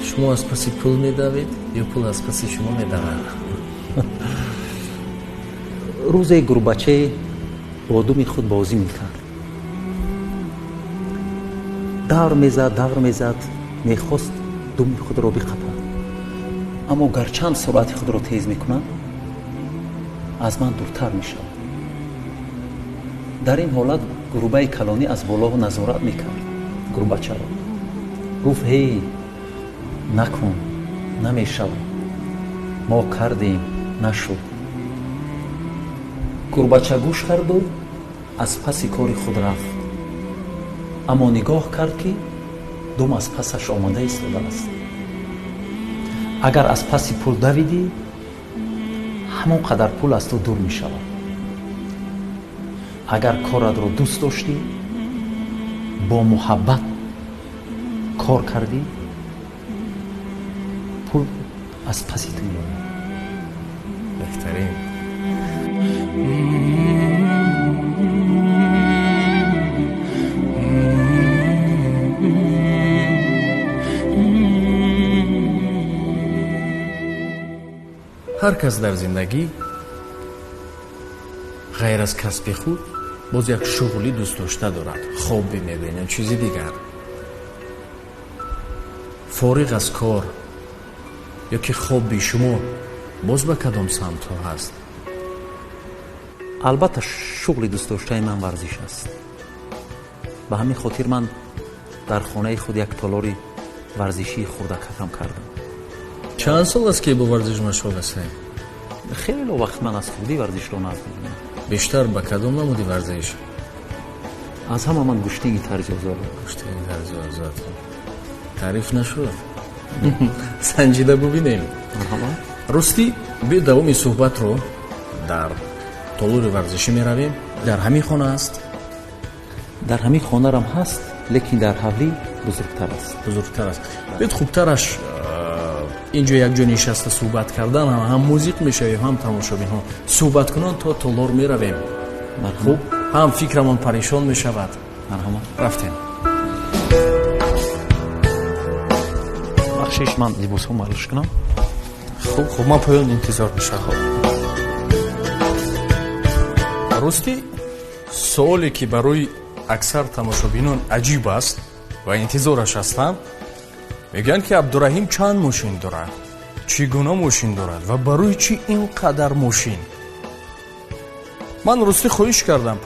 Шумо аз паси пул медавед ё пул аз паси шумо медавад? Рӯзе гурбачае бо думи худ бозӣ мекард. Давр мезад, давр мезад, мехост думи худро биқапад. Аммо гарчанд суръати худро тез мекунад, аз ман дуртар мешавад. Дар ин ҳолат гурбаи калонӣ аз боло назорат мекард гурбачаро. Гуфт: ҳей, накун, намешавад. Мо кардем, нашуд. Гурбача гӯш карду аз паси кори худ рафт. Аммо нигоҳ кард, ки дум аз пасаш омада истодааст. Агар аз паси пул давидӣ, ҳамон қадар пул аз ту дур мешавад. Агар коратро дӯст доштӣ, бо муҳаббат кор кардӣ, пул аз паси ту меояд. Беҳтарин. Ҳар кас дар зиндагӣ ғайр аз касби худ боз як шуғли дӯстдошта дорад, хобби мебинад, чизи дигар. Фориғ аз кор ё ки хобби шумо боз ба кадом самтҳо ҳаст? Албатта, шуғли дӯстдоштаи ман варзиш аст. Ба ҳамин хотир ман дар хонаи худ як толори варзишии хурдакакам кардам. Чанд сол аст, ки бо варзиш машғул ҳастед? Хеле вақт, ман аз хурдӣ варзишро назд мебинам. Бештар ба кадом намуди варзиш? Аз ҳама ман гӯштинги тарзи озод. Гӯштинги тарзи озод. Таъриф нашуд. Санҷида бубинем. Марҳамат. Ростӣ, биё давоми суҳбатро дар толори варзишӣ меравем. Дар ҳамин хона аст? Дар ҳамин хонарам ҳаст, лекин дар ҳавлӣ бузургтар аст. Бузургтар аст. Биёд, хубтараш инҷо якҷо нишаста суҳбат кардан, ҳам музиқ мешавем, ҳам тамошобинҳо суҳбаткунон то толор меравем. Хуб, ҳам фикрамон парешон мешавад. Марҳамат. Рафтем. Бахшиш, ман либосҳо малуш кунам. Хуб, хуб, ман поён интизор мешавам. Ростӣ, суоле ки барои аксар тамошобинон аҷиб аст ва интизораш ҳастанд, мегӯянд, ки Абдураҳим чанд мошин дорад, чӣ гуна мошин дорад ва барои чӣ ин қадар мошин? Ман ростӣ хоҳиш кардам.